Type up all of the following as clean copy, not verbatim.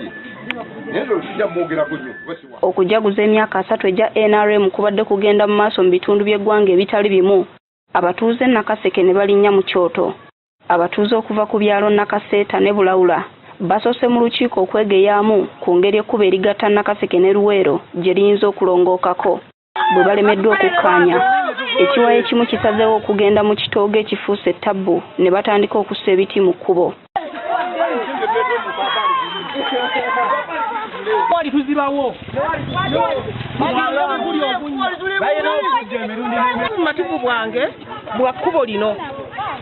Besigye naye nze sijja mwogerako nnyo kuba siwa. Okujaguza emyaka 30 egya NRM kubadde kugenda mu maaso mu bitundu by'eggwanga ebitali bimu. Abatuuze Nakaseke ne balinnya mu kyoto. Abatuuze okuva ku byalo Nakaseeta ne Bulawula basoose mu lukiiko okwegeyaamu ku ngeri ekkubo erigatta Nakaseke ne Luweero gye liyinza okulongookako. Bwe balemeddwa okukkaanya, ekiwayi ekimu kisazeewo okugenda mu kitoogo ekifuuse ttabbu ne batandika okussa ebiti mu kkubo. Bumativu bwange bwa kkubo lino,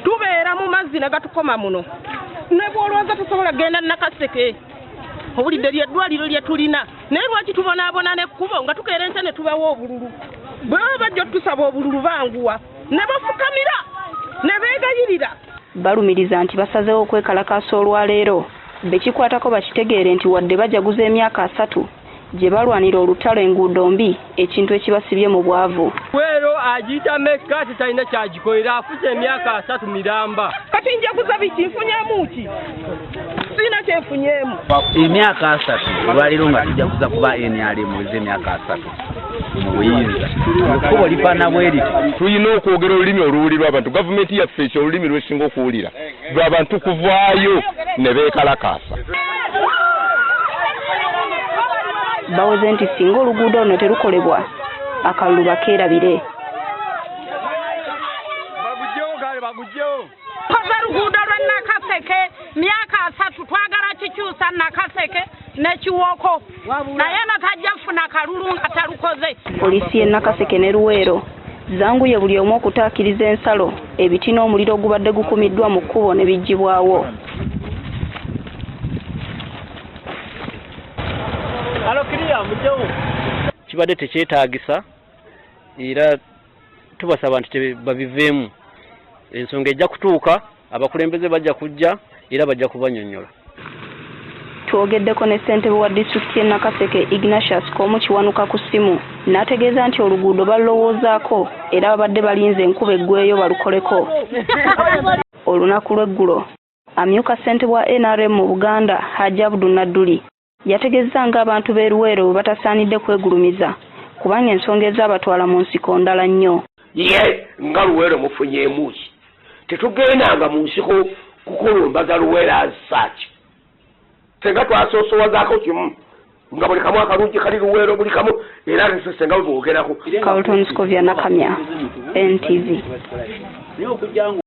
tubeera mu mazzi ne gatukoma muno, ne bw'olowooza tusobola kugenda Nakaseke, owulidde ly'eddwaliro lye tulina, naye lwaki tubonaabona n'ekkubo nga tukeera enkya ne tubawa obululu? Bwe baba bajja otusaba obululu banguwa ne bafukamira ne beegayirira. Balumiriza nti basazeewo okwekalakaasa olwaleero bekikwatako bakitegeere nti wadde bajaguza emyaka 30 gye balwanira olutalo enguudo mbi, ekintu ekibasibye mu bwavu. Luweero agiyita mekka ate talina kyagikolera, afuze emyaka 30 miramba. Kati njaguza biki, nfunyeemu ki? Sirina kyenfunyeemu. Emyaka 30 olwaleero nga tujaguza kuba NRM eza emyaka 30 mu buyinza. Ekkubo lifaanana bwe liti. Tulina okwogera olulimi oluwulirwa abantu. Gavumenti yaffe ekyo olulimi lwesinga okuwulira lw'abantu kuvaayo ne beekalakaasa. Baweze nti singa oluguudo luno terukolebwa akalulu bakeerabire. Koze luguudo lwa Nakaseke myaka 30, twagala kikyusa Nakaseke ne Kiwoko, naye eno tajja kufuna kalulu nga talukoze. Poliisi y'e Nakaseke ne Luweero zanguye buli omu okutaakiriza ensalo, ebiti n'omuliro ogubadde gukumiddwa mu kkubo ne biggyibwawo. Kibadde tekyetaagisa era tubasaba nti babiveemu. Ensonga ejja kutuuka, abakulembeze bajja kujja era bajja kubanyonnyola. Twogeddeko ne ssentebe wa disitulikiti y'e Nakaseke Ignatius Komu Kiwanuka ku ssimu n'ategeeza nti oluguudo balulowoozaako era babadde balinze enkuba eggweyo balukoleko. Olunaku lw'eggulo amyuka ssentebe wa NRM mu Buganda Haji Abdu Nadduli yategeezza ng'abantu b'e Luweero bwe batasaanidde kwegulumiza kubanga ensonga ezaabatwala mu nsiko ndala nnyo. Ye nga Luweero mufunyeemu ki? Tetugendanga mu nsiko kukulumbaga Luweero as such. Senga twasoosowazaako kimu nga buli kamu akalungi kali Luweero buli kamu era senga bwe boogerako. Carlton Scovia Nakamya, NTV.